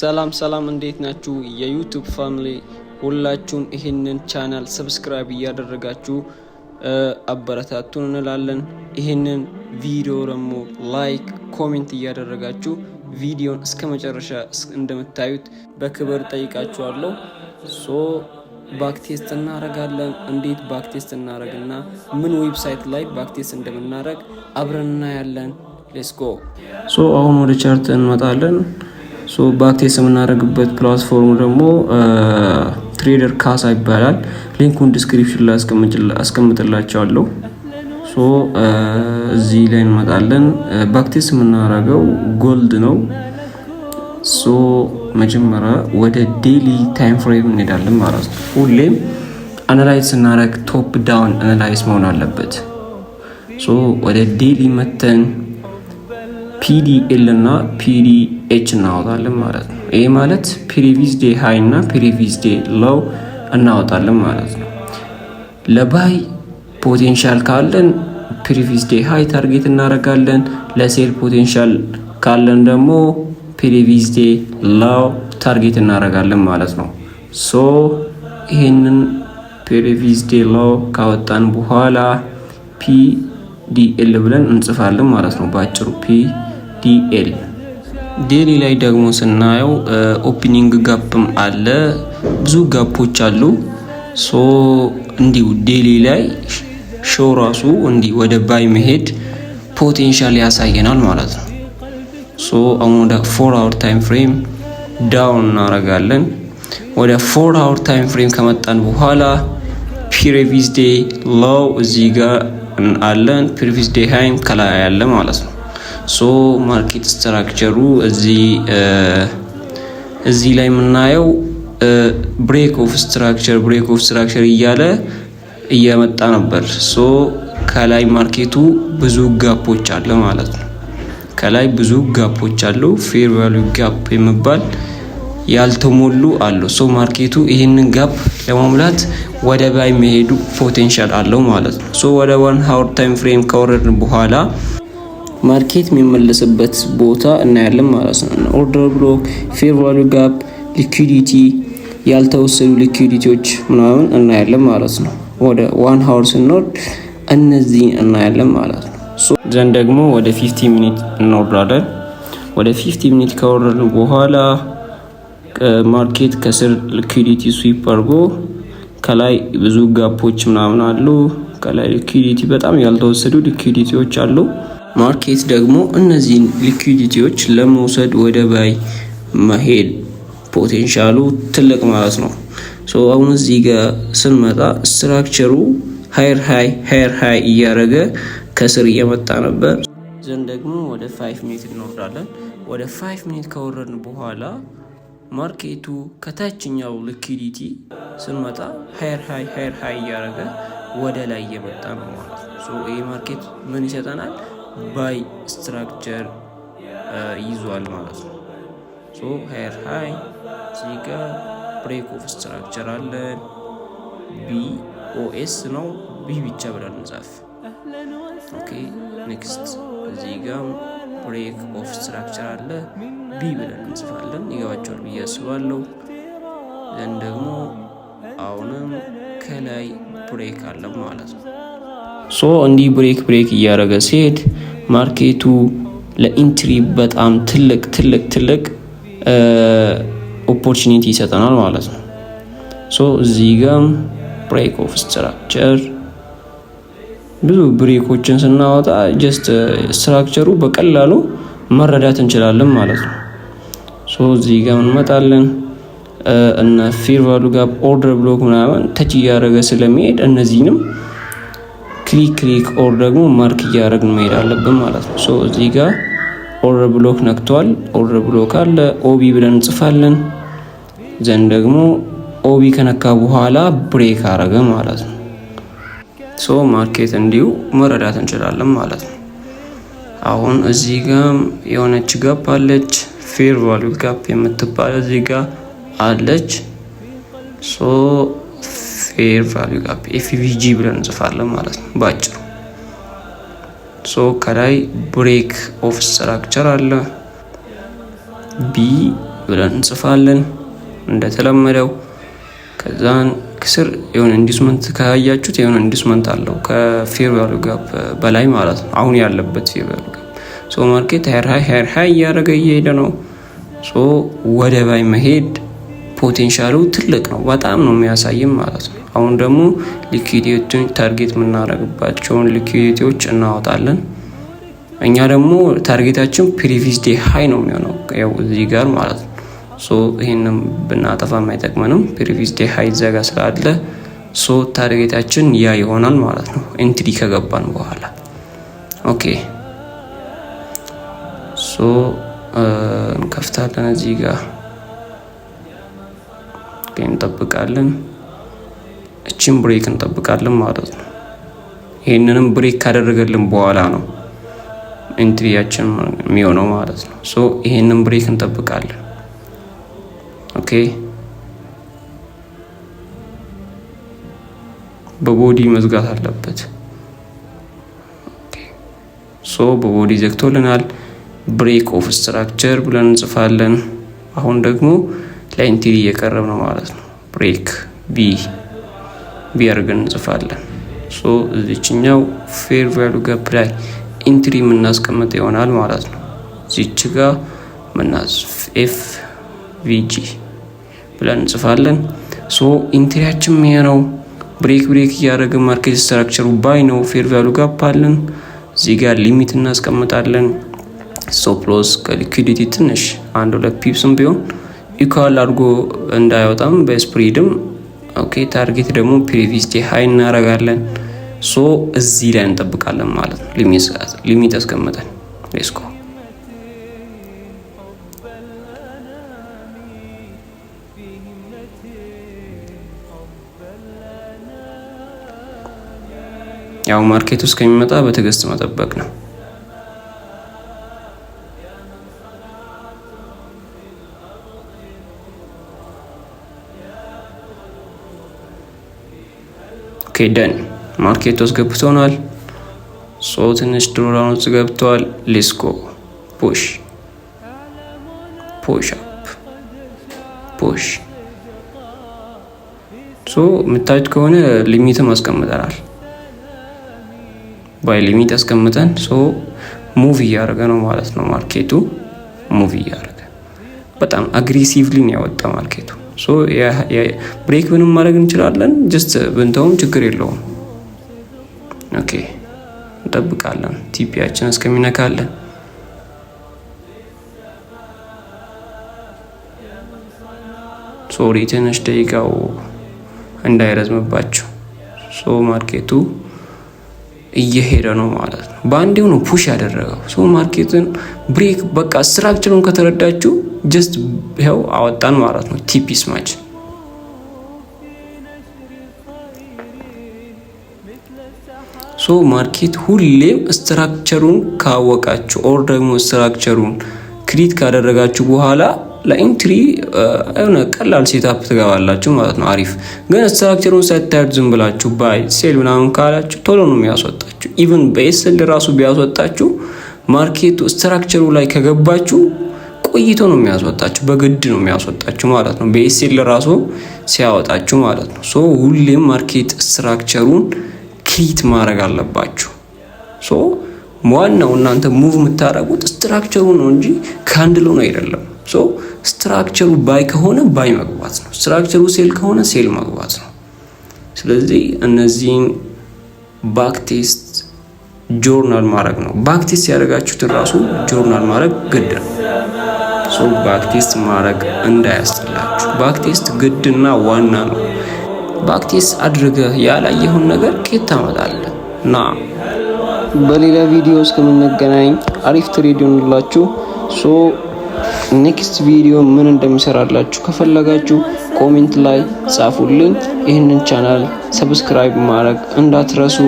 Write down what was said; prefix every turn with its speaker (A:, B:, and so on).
A: ሰላም ሰላም፣ እንዴት ናችሁ የ YouTube family? ሁላችሁም ይህንን channel subscribe እያደረጋችሁ አበረታቱን እንላለን። ይህንን ቪዲዮ ደግሞ like፣ comment እያደረጋችሁ ቪዲዮን እስከ መጨረሻ እንደምታዩት በክብር ጠይቃችኋለሁ። So backtest እናደርጋለን። እንዴት backtest እናደርግና ምን website ላይ backtest እንደምናደርግ አብረን እናያለን። Let's go። So አሁን ወደ chart እንመጣለን። So backtest የምናደርግበት platform ደግሞ Trader ካሳ ይባላል። Link ኡን description ላይ አስቀምጥላችኋለሁ። So እዚህ ላይ እንመጣለን። Backtest የምናደርገው gold ነው። So መጀመሪያ ወደ daily time frame እንሄዳለን ማለት ነው። ሁሌም analyze ስናደርግ top down analyze መሆን አለበት። So ወደ daily መተን PDL እና PDH እናወጣለን ማለት ነው። ይህ ማለት previous day high እና previous day low እናወጣለን ማለት ነው። ለ buy potential ካለን previous day high target እናደርጋለን። ለ sell potential ካለን ደግሞ previous day low target እናደርጋለን ማለት ነው። So ይህንን previous day low ካወጣን በኋላ PDL ብለን እንጽፋለን ማለት ነው። በአጭሩ PDL። Daily ላይ ደግሞ ስናየው opening gap ም አለ፣ ብዙ gap ኦች አሉ። So እንዲሁ daily ላይ show ራሱ እንዲህ ወደ buy መሄድ potential ያሳየናል ማለት ነው። So አሁን ወደ 4 hour time frame down እናደርጋለን። ወደ 4 hour time frame ከመጣን በኋላ previous day low እዚህ ጋር አለን፣ previous day high ም ከላይ ያለ ማለት ነው። So market structure ኡ እዚህ ላይ የምናየው break of structure፣ break of structure እያለ እየመጣ ነበር። So ከላይ market ኡ ብዙ gap ኦች አለ ማለት ነው። ከላይ ብዙ gap ኦች አሉ። Fair value gap የሚባል ያልተሞሉ አሉ። So market ኡ ይህንን gap ለመሙላት ወደ buy መሄዱ potential አለው ማለት ነው። So ወደ 1 hour time frame ከወረድን በኋላ market የሚመለስበት ቦታ እናያለን ማለት ነው። Order block፣ fair value gap፣ liquidity፣ ያልተወሰዱ liquidity ዎች ምናምን እናያለን ማለት ነው። ወደ 1 hour ስንወርድ እነዚህን እናያለን ማለት ነው። Then ደግሞ ወደ 15 minute እንወርዳለን። ወደ 15 minute ከወረድን በኋላ market ከስር liquidity sweep አድርጎ ከላይ ብዙ gap ኦች ምናምን አሉ። ከላይ liquidity በጣም ያልተወሰዱ liquidity ዎች አሉ። Market ደግሞ እነዚህን liquidity ዎች ለመውሰድ ወደ buy መሄድ potential ኡ ትልቅ ማለት ነው። So አሁን እዚህ ጋር ስንመጣ structure ኡ higher high፣ higher high እያደረገ ከስር እየመጣ ነበር። Then ደግሞ ወደ 5 minute እንወርዳለን። ወደ 5 minute ከወረድን በኋላ market ኡ ከታችኛው liquidity ስንመጣ higher high፣ higher high እያደረገ ወደ ላይ እየመጣ ነው ማለት ነው። So ይህ market ምን ይሰጠናል? Buy structure ይዟል ማለት ነው። So higher high፣ እዚህ ጋ break of structure አለን። BOS ነው፣ B ብቻ ብለን እንጻፍ። Okay, next እዚህ ጋ break of structure አለ፣ B ብለን እንጽፋለን። ይገባቸዋል ብዬ አስባለሁ። Then ደግሞ አሁንም ከላይ break አለ ማለት ነው። So እንዲህ break break እያደረገ ሲሄድ market ኡ ለ entry በጣም ትልቅ ትልቅ ትልቅ opportunity ይሰጠናል ማለት ነው። So እዚህ ጋም break of structure፣ ብዙ break ኦችን ስናወጣ just structure ኡ በቀላሉ መረዳት እንችላለን ማለት ነው። So እዚህ ጋር እንመጣለን እና fair value gap፣ order block ምናምን touch እያደረገ ስለሚሄድ እነዚህንም click click or ደግሞ mark እያደረግን መሄድ አለብን ማለት ነው። So እዚህ ጋር order block ነክቷል። Order block አለ፣ OB ብለን እንጽፋለን። Then ደግሞ OB ከነካ በኋላ break አረገ ማለት ነው። So market እንዲሁ መረዳት እንችላለን ማለት ነው። አሁን እዚህ ጋም የሆነች gap አለች፣ fair value gap የምትባል እዚህ ጋር አለች። So fair value gap FVG ብለን እንጽፋለን ማለት ነው ባጭሩ። So ከላይ break of structure አለ፣ BOS ብለን እንጽፋለን እንደተለመደው። ከዛን ከስር የሆነ inducement ካያችሁት የሆነ inducement አለው ከ fair value gap በላይ ማለት ነው። አሁን ያለበት fair value gap። So market higher high, higher high እያደረገ እየሄደ ነው። So ወደ buy መሄድ potential ኡ ትልቅ ነው። በጣም ነው የሚያሳይም ማለት ነው። አሁን ደግሞ liquidity ዎችን target የምናደርግባቸውን liquidity ዎች እናወጣለን። እኛ ደግሞ target ኣችን previous day high ነው የሚሆነው፣ ያው እዚህ ጋር ማለት ነው። So ይሄንን ብናጠፋም አይጠቅመንም። Previous day high እዛ ጋር ስላለ so target ኣችን ያ ይሆናል ማለት ነው entry ከገባን በኋላ። Okay, so እንከፍታለን፣ እዚህ ጋር እንጠብቃለን። እችን break እንጠብቃለን ማለት ነው። ይህንንም break ካደረገልን በኋላ ነው entry ያችን የሚሆነው ማለት ነው። So ይሄንን break እንጠብቃለን። Okay, በ body መዝጋት አለበት። So በ body ዘግቶልናል። Break of structure ብለን እንጽፋለን። አሁን ደግሞ ለ entry እየቀረብ ነው ማለት ነው። Break B አድርገን እንጽፋለን። So እዚችኛው fair value gap ላይ entry የምናስቀምጥ ይሆናል ማለት ነው። እዚች ጋ ምናዝ FVG ብለን እንጽፋለን። So entry ያችን ይሄ ነው። Break እያደረገ market structure ኡ buy ነው። Fair value gap አለን። እዚህ ጋር limit እናስቀምጣለን። Stop loss ከ liquidity ትንሽ አንድ ሁለት pips ም ቢሆን equal አድርጎ እንዳይወጣም በ spread ም። Okay, target ደግሞ previous day high እናደርጋለን። So እዚህ ላይ እንጠብቃለን ማለት ነው። Limit አስቀምጠን let's go። ያው market ኡ እስከሚመጣ በትዕግስት መጠበቅ ነው። Okay, done, market ውስጥ ገብቶናል። So ትንሽ drawdown ውስጥ ገብተዋል። Let's go, push, push up, push። So የምታዩት ከሆነ limit ም አስቀምጠናል። Buy limit አስቀምጠን so move እያደረገ ነው ማለት ነው። Market ኡ move እያደረገ በጣም aggressively ነው ያወጣ market ኡ። So break ምንም ማድረግ እንችላለን። Just ብንተውም ችግር የለውም። Okay, እንጠብቃለን TP ያችን እስከሚነካለን። Sorry፣ ትንሽ ደቂቃው እንዳይረዝምባቸው። So market ኡ እየሄደ ነው ማለት ነው። በአንዴው ነው push ያደረገው። So market ን break በቃ structure ኡን ከተረዳችሁ just ይኸው አወጣን ማለት ነው። TP smash። So market ሁሌም structure ኡን ካወቃችሁ or ደግሞ structure ኡን create ካደረጋችሁ በኋላ ለ entry የሆነ ቀላል setup ትገባላችሁ ማለት ነው። አሪፍ። ግን structure ኡን ሳታዩት ዝም ብላችሁ buy, sell ምናምን ካላችሁ ቶሎ ነው የሚያስወጣችሁ። Even በ SL ራሱ ቢያስወጣችሁ market ኡ structure ኡ ላይ ከገባችሁ ቆይቶ ነው የሚያስወጣችሁ፣ በግድ ነው የሚያስወጣችሁ ማለት ነው። በ SL ራሱ ሲያወጣችሁ ማለት ነው። So ሁሌም market structure ኡን create ማድረግ አለባችሁ። So ዋናው እናንተ move የምታደርጉት structure ኡ ነው እንጂ candle ኡን አይደለም። So structure ኡ buy ከሆነ buy መግባት ነው። Structure ኡ sell ከሆነ sell መግባት ነው። ስለዚህ እነዚህን backtest journal ማድረግ ነው። Backtest ያደረጋችሁትን ራሱ ጆርናል ማድረግ ግድ ነው። So backtest ማድረግ እንዳያስጠላችሁ። Backtest ግድና ዋና ነው። Backtest አድርገህ ያላየኸውን ነገር ከየት ታመጣለህ? እና በሌላ ቪዲዮ እስከምንገናኝ አሪፍ trade ይሁንላችሁ። So next ቪዲዮ ምን እንደሚሰራላችሁ ከፈለጋችሁ comment ላይ ጻፉልኝ። ይህንን channel subscribe ማድረግ እንዳትረሱ።